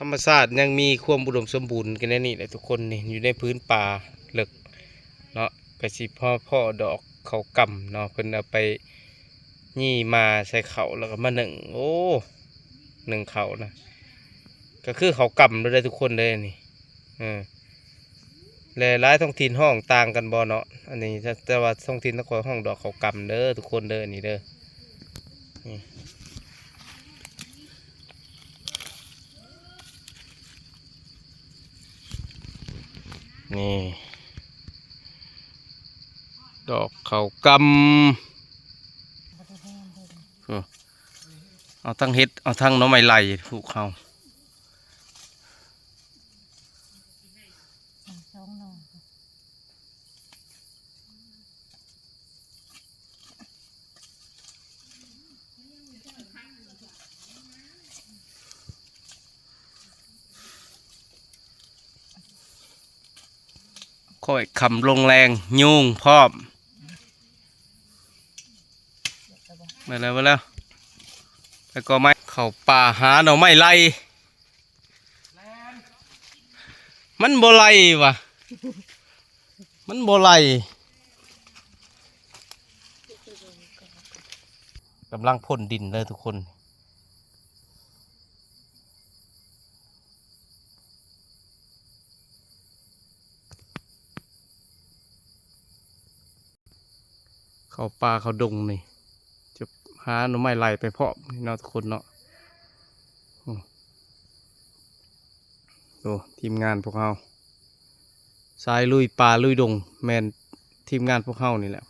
ທຳມະຊາດຍັງມີຄວາມອຸດົມສົມບູນກັນແນວນີ້ແຫຼະທຸກຄົນ. ນີ້ຢູ່ໃນພື້ນປ່າເລິກເນາະ ກະຊິພໍພໍ້ດອກເຂົ້າກຳເນາະ ເພິ່ນເອົາໄປຍີ່ມາໃສ່ເຂົ້າ ແລ້ວກໍມາໜຶ້ງ. ໂອ້ ໜຶ້ງເຂົ້ານະ ກໍຄືເຂົ້າກຳເລີຍເດ້ທຸກຄົນເດ້ນີ້. ເອີ ແລະຫຼາຍທ້ອງຖິ່ນຮ້ອງຕ່າງກັນບໍ່ເນາະ ອັນນີ້ ແຕ່ ແຕ່ວ່າທ້ອງຖິ່ນທາງຂ້ອຍຮ້ອງດອກເຂົ້າກຳເດີທຸກຄົນເດີ ອັນນີ້ເດີ. ນີ້ ນີ້ ດອກເຂົ້າກຳ. ເອີ ເອົາທັງເຫັດ ເອົາທັງໜໍ່ໄມ້ໄລ່ ພວກເຮົາ. ຄ່ອຍຄ່ຳລົງແລງ ຍຸງພ້ອມ. ມາແລ້ວ ມາແລ້ວ ໄປກໍໄມ້ ເຂົ້າປ່າຫາໜໍ່ໄມ້ໄລ່. ມັນບໍ່ໄລ່ຫວາ ມັນບໍ່ໄລ່. ກຳລັງພົ່ນດິນເດີທຸກຄົນ. ເຂົ້າປ່າເຂົ້າດົງນີ້ ຈະຫາໜໍ່ໄມ້ໄລ່ໄປພ້ອມນີ້ເນາະທຸກຄົນເນາະ. ໂອ້ ໂອ້ ທີມງານພວກເຮົາ ສາຍລຸຍປ່າລຸຍດົງ ແມ່ນທີມງານພວກເຮົານີ້ແຫຼະ.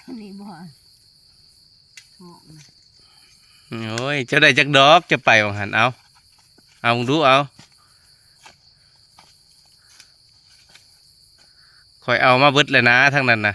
ອັນນີ້ບໍ່ ໂອ້ຍ ເຈົ້າໄດ້ຈັກດອກ ເຈົ້າໄປວ່າງຫັ້ນ. ເອົາ ເອົາເບິ່ງດູ ເອົາ. ຂ້ອຍເອົາມາເບິດແລ້ວນະ ທາງນັ້ນນະ.